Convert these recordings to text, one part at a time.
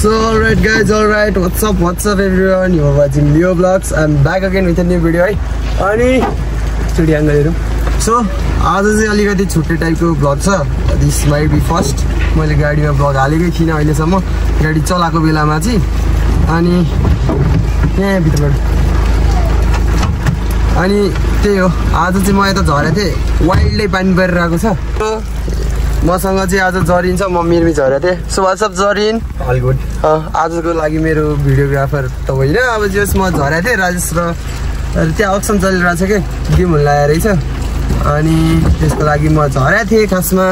So alright guys, alright, what's up everyone, you are watching Leo Vlogs. I'm back again with a new video है अनि छुट्टी एंगलहरु. So आज चाहिँ अलिकति छुट्टै टाइपको भ्लग छ. This might be first. मैले गाडीमा भ्लग हालेकै थिइनँ अहिलेसम्म. गाडी चलाएको बेलामा चाहिँ अनि यहाँ भित्रबाट अनि त्यही हो. आज चाहिँ म यता झरेको थिएँ, वाइल्डै पानी परिरहेको छ. मसँग चाहिँ आज जरिन छ, म मिरमी झरेको थिएँ. So what's up Jarin? All good. आजको लागि मेरो भिडियोग्राफर त होइन, अब जस म झरेको थिएँ राजेश र त्यहाँ अक्सन चलिरहेको छ कि गेम हुन लागेको रहेछ अनि त्यसको लागि म झरेको थिएँ. खासमा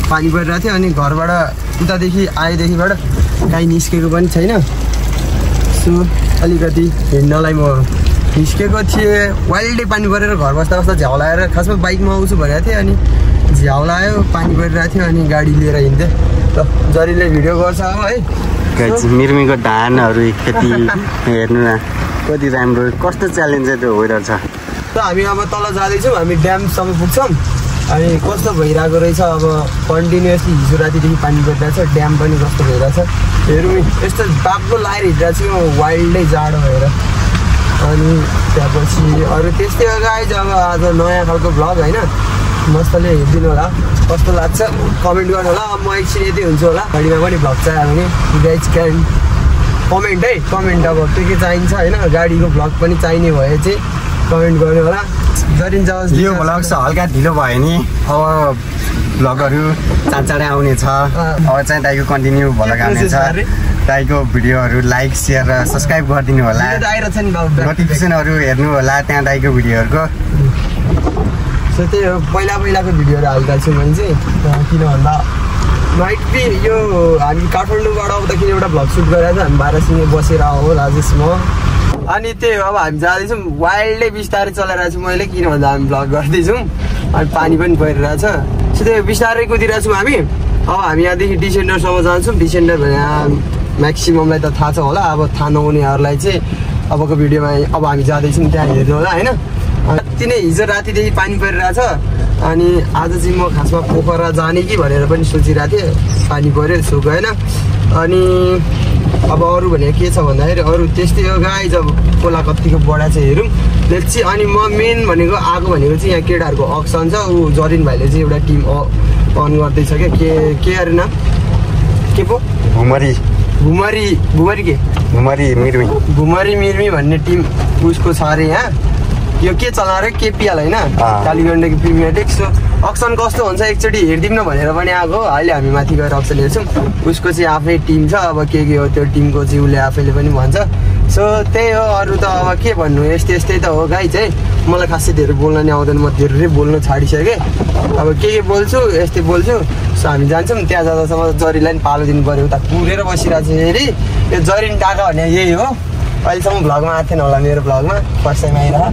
पानी परिरहेको थियो अनि घरबाट उतादेखि आएदेखिबाट गाई निस्केको पनि छैन. सो अलिकति हिँड्नलाई म निस्केको थिएँ. वाइल्डै पानी परेर घर बस्दा बस्दा झ्याउ लाएर खासमा बाइकमा आउँछु भनेको थिएँ अनि झ्याउ लायो, पानी परिरहेको थियो अनि गाडी लिएर हिँड्थेँ. ल जरिले भिडियो गर्छ अब है. मिर्मीको धानहरू खेती हेर्नु न कति राम्रो, कस्तो च्यालेन्ज त्यो वेदर छ. हामी अब तल जाँदैछौँ, हामी ड्यामसम्म पुग्छौँ. अनि कस्तो भइरहेको रहेछ अब कन्टिन्युसली हिजो रातिदेखि पानी परिरहेको छ. ड्याम पनि कस्तो भइरहेछ हेरौँ. यस्तो बाक्लो लाएर हिँडिरहेको छु वाइल्डै जाडो भएर. अनि त्यहाँपछि अरू त्यस्तै हो गाइज. अब आज नयाँ खालको भ्लग होइन, मस्तले हेरिदिनु होला, कस्तो लाग्छ कमेन्ट गर्नु होला. अब म एकछिन यति हुन्छु होला, गाडीमा पनि भ्लग चाहियो भने गाइज क्यान कमेन्ट है. कमेन्ट अब के चाहिन्छ होइन, गाडीको भ्लग पनि चाहिने भए चाहिँ कमेन्ट गर्नु होला. जरिन जाओस्. यो भ्लग चाहिँ हल्का ढिलो भयो नि, अब भ्लगहरू चाँडै आउने छ. अब चाहिँ दाइको कन्टिन्यू भ्लग आउने छ. दाइको भिडियोहरू लाइक सेयर र सब्सक्राइब गरिदिनु होला. नोटिफिकेसनहरू हेर्नु होला त्यहाँ दाइको भिडियोहरूको. सो त्यही हो, पहिलाको भिडियोहरू हालिरहेको छु मैले चाहिँ. किन भन्दा माइट बी यो हामी काठमाडौँबाट आउँदाखेरि एउटा भ्लग सुट गरेर हामी बाह्रसिङे बसेर हो राजेश म. अनि त्यही हो, अब हामी जाँदैछौँ. वाइल्डै बिस्तारै चलाइरहेको छु मैले, किन भन्दा हामी भ्लग गर्दैछौँ अनि पानी पनि परिरहेछ. सो त्यही बिस्तारै कुदिरहेको छौँ हामी. अब हामी यहाँदेखि डिसेन्डरसम्म जान्छौँ. डिसेन्डर भने म्याक्सिममलाई त थाहा छ होला, अब थाहा नहुनेहरूलाई चाहिँ अबको भिडियोमा अब हामी जाँदैछौँ त्यहाँ हेर्नु होला होइन. अति नै हिजो रातिदेखि पानी परिरहेछ अनि आज चाहिँ म खासमा पोखरा जाने कि भनेर पनि सोचिरहेको थिएँ. पानी पऱ्यो सो गएन. अनि अब अरू भनेको के छ भन्दाखेरि अरू त्यस्तै हो गाइज. अब खोला कतिको बडा चाहिँ हेरौँ लेट्स सी. अनि म मेन भनेको आएको भनेको चाहिँ यहाँ केटाहरूको अक्सन छ. ऊ जरिन भाइले चाहिँ एउटा टिम अन गर्दैछ क्या. के अरे नाम के पो? भुमरी मिर्मी भन्ने टिम उसको छ अरे यहाँ. यो के चला अरे केपिएल होइन, Kaligandaki premier league. So action कस्तो हुन्छ एकचोटि हेरिदिउँ न भनेर पनि आएको. अहिले हामी माथि गएर अक्सन हेर्छौँ. उसको चाहिँ आफ्नै टिम छ. अब के हो त्यो टिमको चाहिँ उसले आफैले पनि भन्छ. सो त्यही हो, अरू त अब के भन्नु, यस्तै त हो गाइज है. मलाई खासै धेरै बोल्न नि आउँदैन, म धेरै बोल्नु छाडिसकेँ. अब के बोल्छु यस्तै बोल्छु. सो हामी जान्छौँ. त्यहाँ जाँदासम्म जरिलाई पनि पालो दिनु पऱ्यो. उता कुरेर बसिरहेको छ हेरी. यो जरिन टाका भने यही हो. अहिलेसम्म भ्लगमा आएको थिएन होला मेरो भ्लगमा, फर्स्ट टाइम आइरह.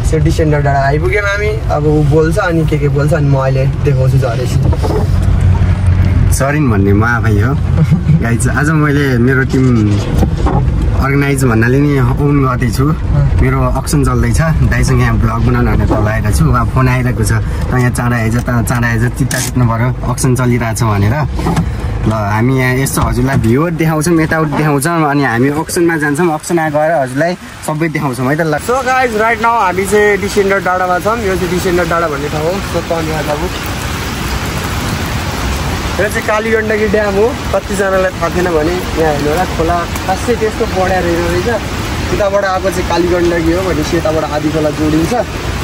सो डिसेन्डर डाँडा आइपुग्यौँ हामी. अब ऊ बोल्छ अनि के बोल्छ अनि म अहिले देखाउँछु झरेपछि. जरिन भन्ने म आफै हो गाइज. आज मैले मेरो टिम अर्गनाइज भन्नाले नि ओन गर्दैछु. मेरो अक्सन चल्दैछ. दाइसँग यहाँ भ्लग बनाउनु भनेर तल आएर छु. उहाँ फोन आइरहेको छ, यहाँ चाँडा आएछ चित्ता चित्नु पऱ्यो अक्सन चलिरहेछ भनेर. ल हामी यहाँ यस्तो हजुरलाई भ्यूहरू देखाउँछौँ, यताउति देखाउँछौँ अनि हामी अक्सनमा जान्छौँ. अक्सनमा गएर हजुरलाई सबै देखाउँछौँ है त. ल सो गाइज राइट नाउ हामी चाहिँ डिसेन्डर डाँडामा छौँ. यो चाहिँ डिसेन्डर डाँडा भन्ने ठाउँ हो. सो धन्यवाद. अब यो चाहिँ कालीगण्डकी ड्याम हो. कतिजनालाई थाहा थिएन भने यहाँ हेर्नु होला, खोला खासै त्यस्तो बढिया रहेछ. उताबाट आएको चाहिँ कालीगण्डकी हो भने सेताबाट आधी खोला जोडिन्छ.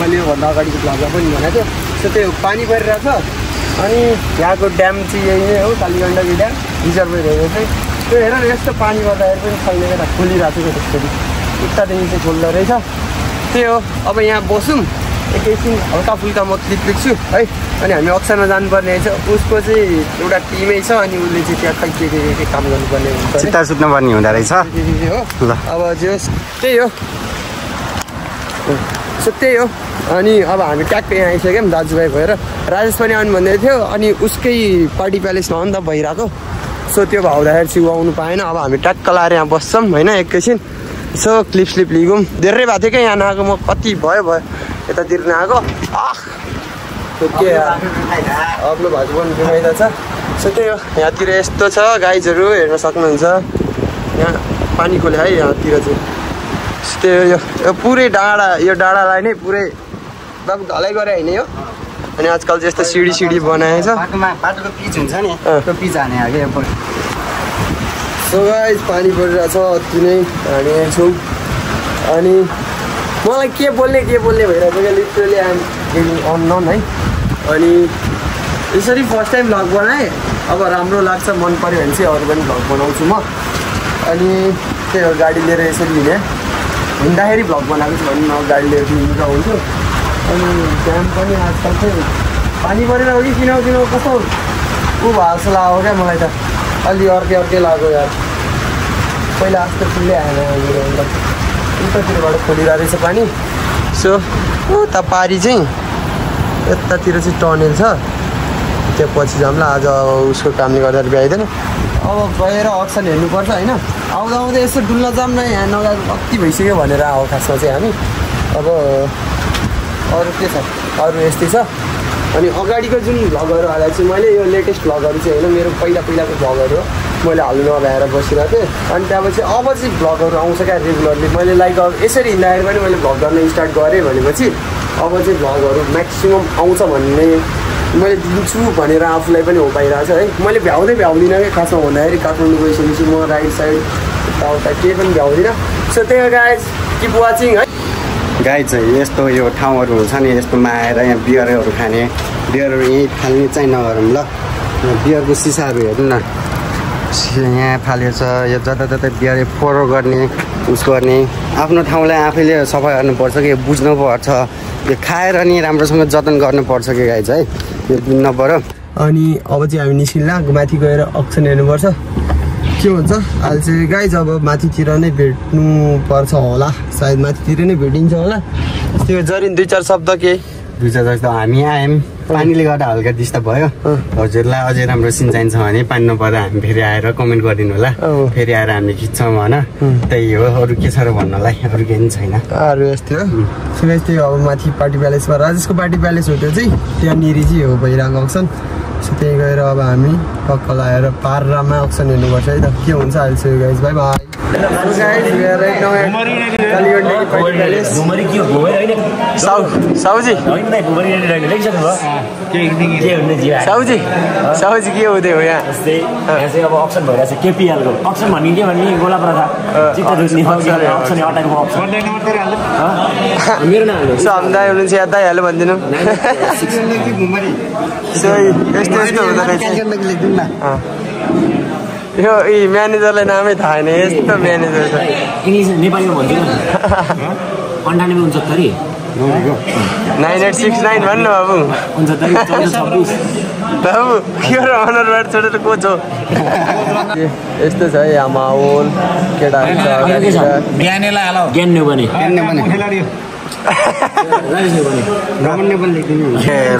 मैले योभन्दा अगाडिको भ्लगमा पनि भनेको थिएँ. सो त्यो पानी परिरहेछ अनि यहाँको ड्याम चाहिँ यही नै हो, कालीगण्डकी ड्याम रिजर्भरहरू चाहिँ. त्यो हेर न यस्तो पानी गर्दाखेरि पनि छैन क्या, खोलिरहेको छ क्या त्यसरी. उतादेखि चाहिँ खोल्दो रहेछ. त्यही हो, अब यहाँ बसौँ एकैछिन, हल्का फुल्का म क्लिप लेख्छु है. अनि हामी अक्सरमा जानुपर्ने रहेछ. उसको चाहिँ एउटा टिमै छ अनि उसले चाहिँ त्यहाँ खै के काम गर्नुपर्ने हुन्छ, चित्ता सुत्नुपर्ने हुँदो रहेछ हो. ल अब जे होस् त्यही हो. सो त्यही हो. अनि अब हामी ट्याक्कै यहाँ आइसक्यौँ दाजुभाइ भएर. राजेश पनि आउनु भन्दै थियो अनि उसकै पार्टी प्यालेसमा हो नि त भइरहेको. सो त्यो भाउँदाखेरि चाहिँ ऊ आउनु पाएन. अब हामी ट्याक्क लाएर यहाँ बस्छौँ होइन एकैछिन. सो क्लिप लिगौँ. धेरै भएको थियो क्या यहाँ नआएको, म कति भयो यतातिर नआएको. के आफ्नो भाजु पनि घुमाइरहेको छ. सो त्यही हो, यहाँतिर यस्तो छ गाइजहरू हेर्न सक्नुहुन्छ. यहाँ पानी खोले है यहाँतिर चाहिँ त्यो यो पुरै डाँडा यो डाँडालाई नै पुरै बाबु ढलाइ गरे होइन यो अनि आजकल चाहिँ यस्तो सिडी बनाएछ बाटोको पिच हुन्छ नि त्यो पिच हाने अघि सो गाइस पानी परिरहेछ अति नै हामी यहाँ छौँ अनि मलाई के बोल्ने भइरहेको क्या लिटरली आइएम गेटिङ अननोन है अनि यसरी फर्स्ट टाइम भ्लग बनाएँ अब राम्रो लाग्छ मन पऱ्यो भने चाहिँ अरू पनि भ्लग बनाउँछु म अनि त्यही हो गाडी लिएर यसरी हिँड्दाखेरि भ्लग बनाएको छु भने म गाडी लिएर हिँड्दा हुन्छु अनि ड्याम पनि आजकल चाहिँ पानी परेर हो कि किन कस्तो ऊ भएको जस्तो लाग्यो क्या मलाई त अलि अर्कै लाग्यो यार पहिला जस्तो फुल्दै आएन उतातिरबाट खोलिरहेको रहेछ पानी सो उता पारी चाहिँ यतातिर चाहिँ टनेल छ त्यो पछि जाउँला आज उसको कामले गर्दा भ्याइँदैन अब गएर अक्सन हेर्नुपर्छ होइन आउँदा यसो डुल्न जाऊँ न यहाँ नगएको कति भइसक्यो भनेर आऊ खासमा चाहिँ हामी अब अरू के छ अरू यस्तै छ अनि अगाडिको जुन भ्लगहरू हालेको चाहिँ मैले यो लेटेस्ट भ्लगहरू चाहिँ होइन मेरो पहिलाको भ्लगहरू हो मैले हाल्नु नभ्याएर बसिरहेको थिएँ अनि त्यहाँपछि अब चाहिँ भ्लगहरू आउँछ क्या रेगुलरली मैले लाइक अब यसरी हिँड्दाखेरि पनि मैले भ्लग गर्न स्टार्ट गरेँ भनेपछि अब चाहिँ भ्लगहरू म्याक्सिमम् आउँछ भन्ने मैले दिन्छु भनेर आफूलाई पनि हो पाइरहेको छ है मैले भ्याउँदिनँ कि खासमा भन्दाखेरि काठमाडौँ गइसकेपछि म राइट साइड यताउता केही पनि भ्याउँदिनँ सो त्यही हो गाइज किप वाचिङ है गाई चाहिँ यस्तो यो ठाउँहरू हुन्छ नि यस्तोमा आएर यहाँ बियरहरू खाने बियरहरू यहीँ फाल्ने चाहिँ नगरौँ ल बियरको सिसाहरू हेर्नु न यहाँ फालेको छ यो जताततै बियर फोहोर गर्ने उस गर्ने आफ्नो ठाउँलाई आफैले सफा गर्नुपर्छ कि बुझ्नुपर्छ यो खाएर नि राम्रोसँग जतन गर्नुपर्छ कि गाई चाहिँ यो बुझ्नु पऱ्यो अनि अब चाहिँ हामी निस्किँला माथि गएर अक्सन हेर्नुपर्छ के हुन्छ अहिले चाहिँ गाइज अब माथितिर नै भेट्नु पर्छ होला सायद माथितिर नै भेटिन्छ होला त्यो जरिन 2-4 शब्द के 2-4 जस्तो हामी आयौँ पानीले गर्दा हल्का डिस्टर्ब भयो हजुरलाई अझै राम्रो सिन चाहिन्छ भने पानी नपर्दा हामी फेरि आएर कमेन्ट गरिदिनु होला फेरि आएर हामी खिच्छौँ भन त्यही हो अरू के छ र भन्नलाई अरू केही पनि छैन अरू यस्तै हो सो गाइज त्यही अब माथि पार्टी प्यालेसमा राजेशको पार्टी प्यालेस हो त्यो चाहिँ त्यहाँनिर चाहिँ हो भइरहेको अक्सन सो त्यही गएर अब हामी पक्क लगाएर पारमा अक्सन हेर्नुपर्छ है त के हुन्छ अहिले चाहिँ गाइज बाई बाई साउजी के हुँदै हो यहाँ चाहिँ अब अप्सन भइरहेको छ केपिएलको अप्सन भन्ने के भन्ने गोला प्रथा मेरो नाम दाई हुनुहुन्छ यहाँ दाइहाल्यो भनिदिनु यस्तो हुँदो रहेछ यो म्यानेजरलाई नामै थाहा छैन यस्तो म्यानेजर छ इङ्ग्लिस नेपालीमा भन्दिनँ 9869 9869 भन्नु बाबु 69 बाबु के हो अनरबाट छोडेर को छ यस्तो छ है यहाँ माहौल केटाहरू छ ज्ञानेलाई हाल ज्ञान्ने भने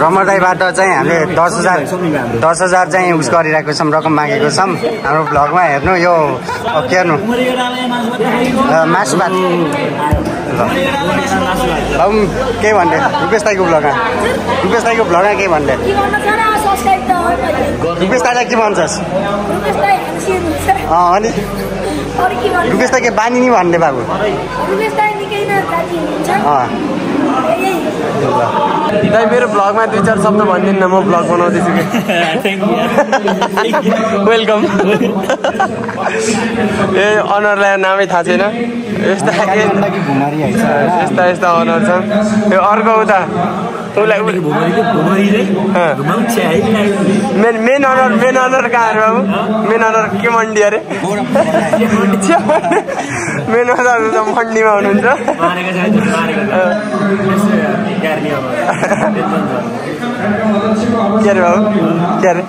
रमरदाईबाट चाहिँ हामीले 10,000 चाहिँ उस गरिरहेको छौँ रकम मागेको छौँ हाम्रो भ्लगमा हेर्नु यो के हेर्नु मासु भात अब के भन्दै रुपेश दाईको भ्लगमा के भन्दै रुपेश दाईलाई के भन्छस् अनि रुपेश दाई के बानी नि भन्ने बाबु दाइ मेरो भ्लगमा 2-4 शब्द भनिदिनु न म भ्लग बनाउँदैछु कि वेलकम ए अनरलाई नामै थाहा छैन यस्ता अनर छ यो अर्को उता मेन अनर कहाँ अरे बाबु मेन अनर के मन्डी अरे मेन अनर मन्डीमा हुनुहुन्छ के अरे बाबु के अरे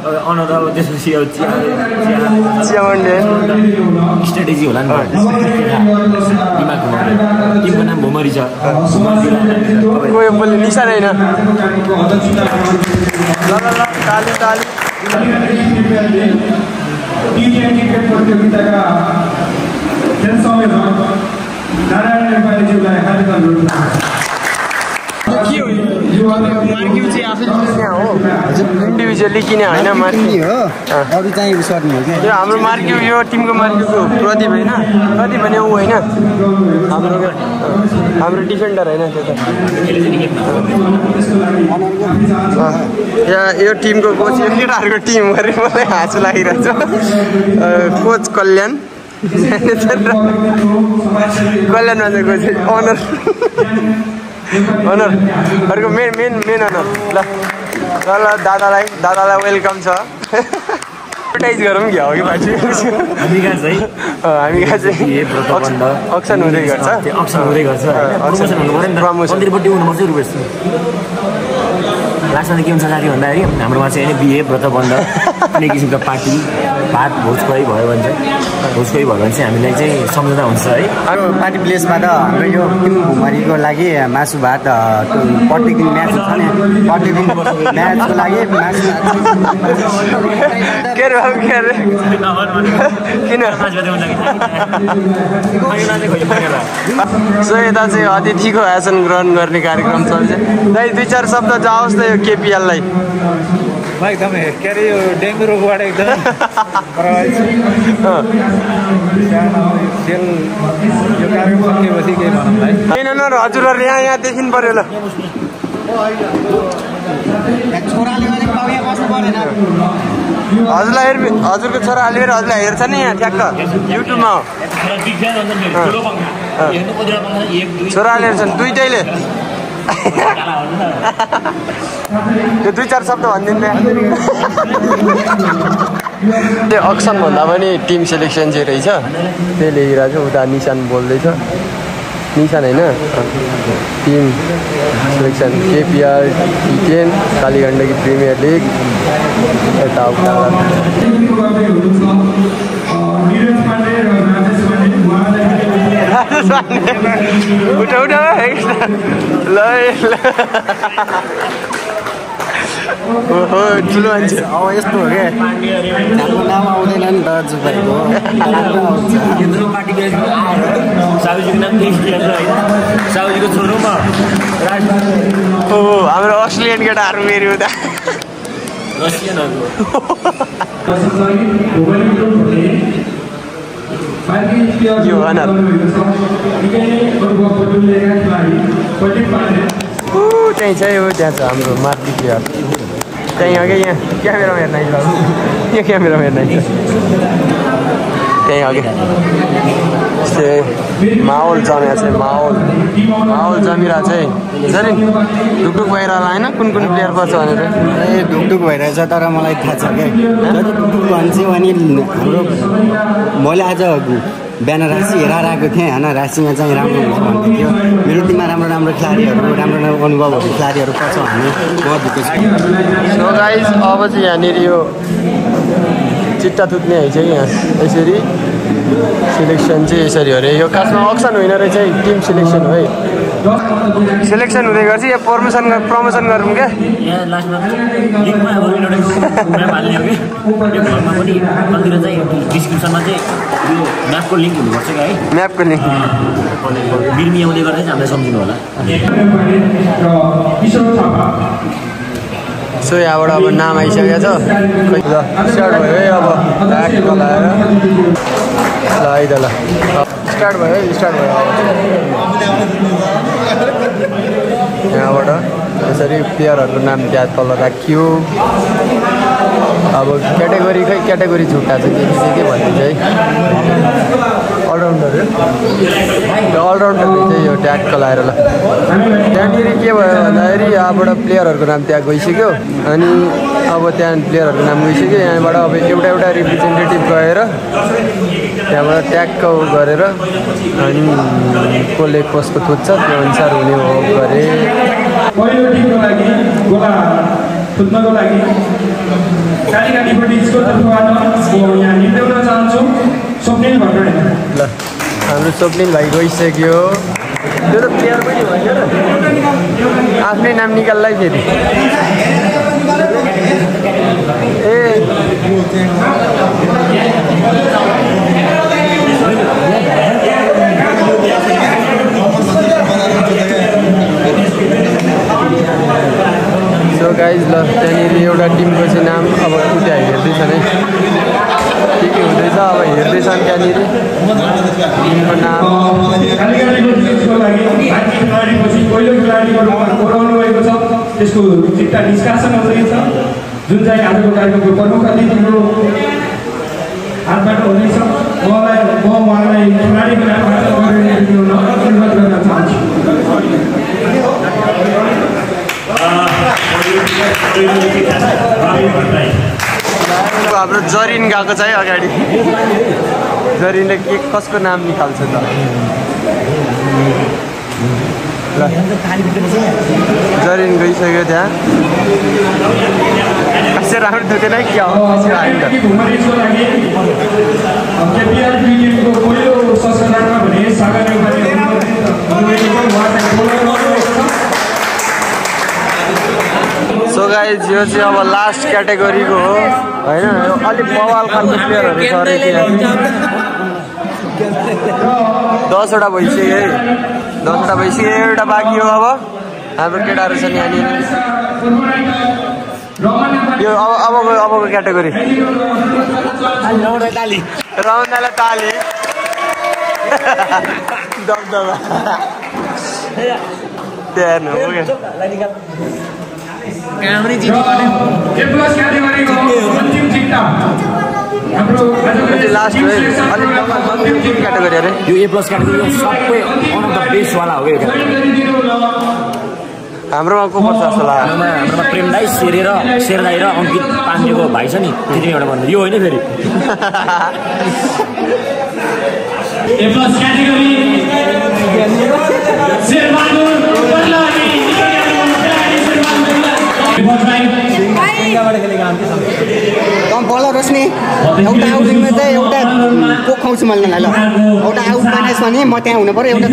चिया मन्डी स्ट्राटेजी होला नि टिमको नाम भुमरी छ कोही बोल्ने निसा छैन ताली प्रतियोगिताका नारायण नेपालीज्यूलाई हार्दिक अनुरोध मार्क्यु चाहिँ आफै किने हो इन्डिभिजुअली किने होइन मार्क्यु हो अरू चाहिँ सर्ने हो क्या यो हाम्रो मार्क्यु यो टिमको मार्क्युको प्रदीप होइन प्रदीप भने ऊ होइन हाम्रो डिफेन्डर होइन त्यो त यो टिमको कोच यो केटाहरूको टिम गरे मलाई हाँसो लागिरहेछ कोच कल्याण कल्याण भनेको चाहिँ अनरहरूको मेन अनर ल दादालाई वेलकम छ एडभर्टाइज गरौँ कि हो कि बाजु हामी कहाँ चाहिँ अक्सन हुँदै गर्छ मन्दिरपट्टि हुनुपर्छ रुपेश लास्टमा के हुन्छ साथी भन्दाखेरि हाम्रोमा चाहिँ होइन बिहे व्रत बन्द कुनै किसिमको पार्टी भात भोजखुवाई भयो भने चाहिँ हामीलाई चाहिँ सम्झना हुन्छ है अरू पार्टी प्लेसमा त हाम्रो यो टिम भुमरीको लागि मासु भात प्रत्येक दिन म्याच छ नि प्रत्येक दिन म्याचको लागि मासु किन सो यता चाहिँ अतिथिको आसन ग्रहण गर्ने कार्यक्रम चल्छ दाइ 2-4 शब्द जाओस् त यो केपिएललाई एकदमै के अरे यो डेङ्गु रोगबाट एकदमै यो कार्यक्रम सकिएपछि केही भनौँ है किन न हजुरहरू यहाँ देखिनु पर्यो ल हजुरलाई हजुरको छोरा लिएर हजुरलाई हेर्छ नि यहाँ ठ्याक्क युट्युबमा छोराले हेर्छन् दुइटैले यो 2-4 शब्द भनिदिनु त्यो अक्सन भन्दा पनि टिम सेलेक्सन चाहिँ रहेछ त्यही लेखिरहेको छ उता निशान बोल्दैछ निशान होइन team selection KPR T10 Kaligandaki premier league यता उता उठा ल ठुलो मान्छे अब यस्तो हो क्या हाम्रो नाम आउँदैन नि दाजु भाइको साहुजीको नाम साहुजीको छोरोमा हाम्रो अस्ट्रेलियन केटाहरू मेरो उता यो त्यहीँ छ यो त्यहाँ छ हाम्रो मार्की प्लेयर त्यहीँ अघि यहाँ क्यामेरामा हेर्न आइज यहाँ क्यामेरामा हेर्न आइज त्यहीँ अघि माहौल जमेको छ माहौल जमिरहेको चाहिँ हुन्छ नि ढुकढुक भइरहेको होइन कुन प्लेयर पर्छ भनेर ए ढुकढुक भइरहेछ तर मलाई थाहा छ क्या जति ढुकढुक भन्छ अनि हाम्रो मैले आज बिहान राशि हेरेर आएको थिएँ होइन राशिमा चाहिँ राम्रो हुन्छ भन्दै थियो मेरो टिममा राम्रो खेलाडीहरू राम्रो अनुभवहरू खेलाडीहरू पर्छ भन्ने म ढुक्क छु सो गाइज अब चाहिँ यहाँनिर यो चिट्टा तुत्ने है चाहिँ यहाँ यसरी सिलेक्सन चाहिँ यसरी हो अरे यो खासमा अक्सन होइन रहेछ है टिम सिलेक्सन हो है सिलेक्सन हुँदै गर्छ या प्रमोसन गरौँ क्या यहाँ लास्टमा लिङ्कमा अब म्याप हाल्ने हो कि यो घरमा पनि कतितिर चाहिँ डिस्क्रिप्सनमा चाहिँ यो म्यापको लिङ्क हुनुपर्छ क्या है म्यापको लिङ्क बिर्मी आउँदै गर्दा चाहिँ हामीलाई सम्झिनु होला सो यहाँबाट अब नाम आइसकेको छ स्टार्ट भयो है अब ब्याग लगाएर ल है त ल स्टार्ट भयो यहाँबाट यसरी प्लेयरहरूको नाम त्यहाँ तल राखियो अब क्याटेगोरी छुट्टा छ के भनिदिन्छ है अलराउन्डर चाहिँ यो ट्याग लगाएर ल त्यहाँनिर के भयो भन्दाखेरि यहाँबाट प्लेयरहरूको नाम त्यहाँ गइसक्यो अनि अब त्यहाँ प्लेयरहरूको नाम गइसक्यो यहाँबाट अब एउटा रिप्रेजेन्टेटिभ गएर त्यहाँबाट ट्याग गरेर अनि कसले कसको थुत्छ त्यो अनुसार हुने हो गरे फुट्नको लागि कालीगण्डीपट्टि स्कुल तर्फबाट यहाँ निम्त्याउन चाहन्छु स्वप्निल भट्टराई ल हाम्रो स्वप्निल भाइ गइसक्यो त्यो त प्लेयर पनि भयो र आफ्नै नाम निकाल्ला फेरि ए एउटा टिमको चाहिँ नाम अब उता हेर्दैछन् है के हुँदैछ अब हेर्दैछन् त्यहाँनिर टिमको नाम त्यसको चिट्टा निष्कासन हुँदैछ जुन चाहिँ आजको कार्यक्रमको प्रमुख अतिथिको हातबाट हुँदैछ उहाँलाई खेलाडीको नामबाट अनुरोध गर्न चाहन्छु। हाम्रो जरिन गएको छ है अगाडि जरिनले के कसको नाम निकाल्छ त जरिन गइसक्यो त्यहाँ कसै राम्रो दुख्दैन क्या हो सो गाइज यो चाहिँ अब लास्ट क्याटेगोरीको हो होइन अलिक बवाल खालको प्लेयरहरू छ अरे 10वटा भइसक्यो है 10वटा भइसक्यो एउटा बाँकी हो अब हाम्रो केटाहरू छन् यहाँनिर यो अबको क्याटेगोरी राउन्डलाई ताली दबदबा त्यहाँ हो लास्ट क्याटेगोरी अरे यो A+ क्याटेगोरी सबै वान अफ द बेस्ट वाला हो क्या हाम्रोमा को पर्छ जस्तो लाग्यो हाम्रोमा प्रेम दाई शेर दाई र अङ्कित पाण्डेको भाइ छ नि त्यति एउटा भन्नु यो होइन फेरि A+ क्याटेगोरी कम बलर होस् नि एउटा आउटिङमा चाहिँ एउटा को खुवाउँछु मैले ल एउटा आउट बनाएछ भने म त्यहाँ हुनु पर्यो एउटा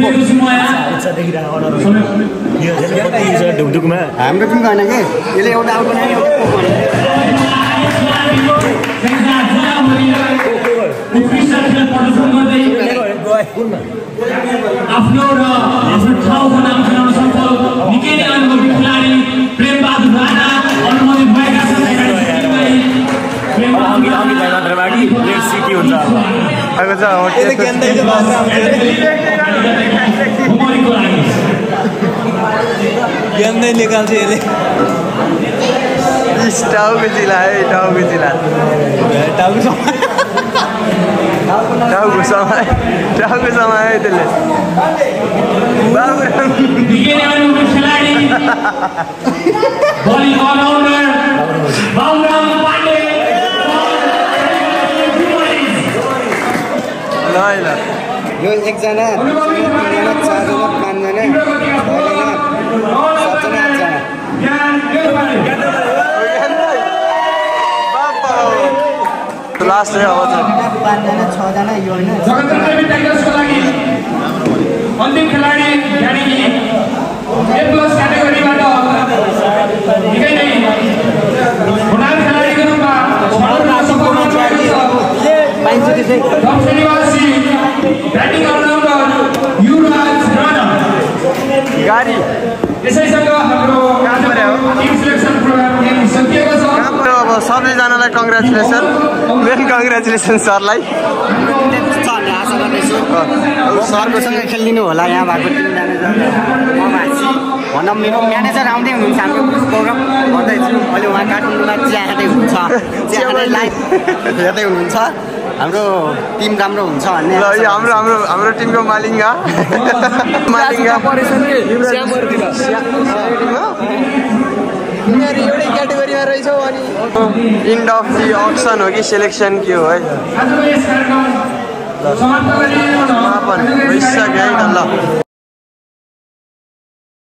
हाम्रो टिमको होइन कि यसले एउटा आउट बनायो आफ्नो र आफ्नो ठाउँको नाम चलाउन सफल निकै नै अनुभवी खेलाडी प्रेमबहादुर राणा अनुमोदित भएका छन्। गेन्दै निकाल्छ यसले टाउको जिल्ला है टाउको जिल्ला टाउको समय है त्यसले ल यो एकजना 3जना 4जना 5जना 6जना 7जना लास्ट है अब 5जना 6जना यो होइन जगतन्त्र टाइगर्सको लागि अन्तिम खेलाडी यानी कि A+ क्याटेगोरीबाट निकै नै हुनार खेलाडीको रूपमा छनौट सफल भएको छ। दक्षिणवासी ब्याटिङ अलराउन्डर युवराज राणा गाडी यसैसँग हाम्रो टिम सिलेक्सन प्रोग्राम सकिएको छ। अब सबैजनालाई कङ्ग्रेचुलेसन मेन कङ्ग्रेचुलेसन सरलाई सरको सँग खेलिदिनु होला यहाँ भएको 3जना भनौँ मेरो म्यानेजर आउँदै हुनुहुन्छ हाम्रो प्रोग्राम गर्दैछु अहिले उहाँ काठमाडौँमा चिया खाँदै हुनुहुन्छ चिया खाँदै लाइभ हेर्दै हुनुहुन्छ हाम्रो टिम राम्रो हुन्छ भन्ने ल यो हाम्रो टिमको मालिङ्गा एउटै क्याटेगोरीमा रहेछौ अनि इन्ड अफ दि अक्सन हो कि सेलेक्सन के हो है समापन भइसक्यो है ल